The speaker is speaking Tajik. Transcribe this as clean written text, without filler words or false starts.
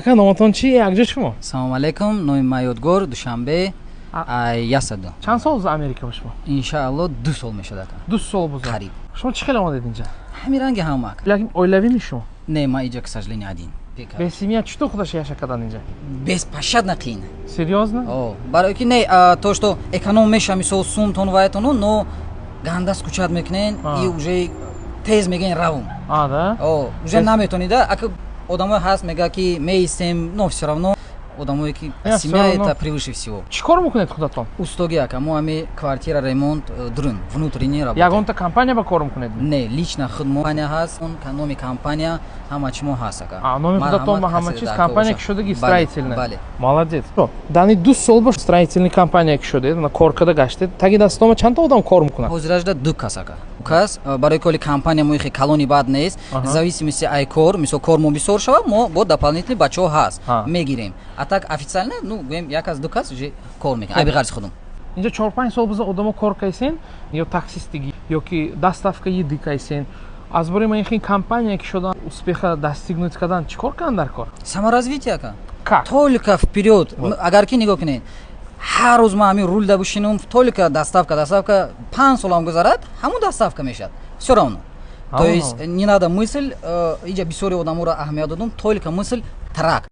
Ака, номатон чи? Якҷо шумо? Салому алейкум, номи ман Ёдгор, Душанбе, ясаду. Чанд сол Америка ба шумо? Иншаалло, 2 сол мешавад, ака. 2 сол буза? Қариб. Шумо чӣ хел омадед инҷа? Ҳамин ранги ҳама, ака. Лекин оилавими шумо? Не, ман иҷа, к сожалению, один. Без семья чӣ то худаш яша кардан инҷа? Беспощадно қиин. Серьёзно? О, барои ки не то что эконом меша, мисол, сумтон вайтону, но ганда скучать мекунен и уже тез мегӯен равум. А, да? О, уже наметонида, ака. Одамое ҳаст, мега ки меистем, но всё равно одамое ки семья это превыше всего. Чӣ кор мекунед худатон? Устоги, ака. Мо ҳами квартира ремонт, друн внутренний работа. Ягонта компания ба кор мекунед? Не, лично худ мо компания ҳаст, номи компания, ҳама чи мо ҳаст, ака. Номи худатон ба ҳама чиз, компания ки шудаги, строительная? Бале. Молодец. Дани 2 сол ба строительный компания ки шудед, кор карда гаштед, таги дастома чандта одам кор мекунад? Ҳозиражда ду кас, ака, кас. Барои коли компания мо хе калони бад нест, зависимости ай кор. Мисол, кор мо бисёр шава, мо бо дополнительный бачаҳо ҳаст, мегирем. А так официально, ну, гӯем, як кас, ду кас уже кор мекунем, айби ғарзи худум. Инҷа 4-5 сол биза одамо кор кайсен, ё таксистиги, ё ки доставка еды кайсен. Аз бори ма ин компания ки шудан, успеха достигнуть кардан, чӣ кор кардан дар кор? Саморазвитие, ака. Как? Только вперед. Агар ки нигоҳ кунед, ҳар рӯз ман ҳамин рулда бишинам, только доставка, доставка, 5 солам гузарад, ҳамун доставка мешавад всё равно. То есть не надо мысль, иҷа бисёри одаморо аҳамият додум, только мысль трак.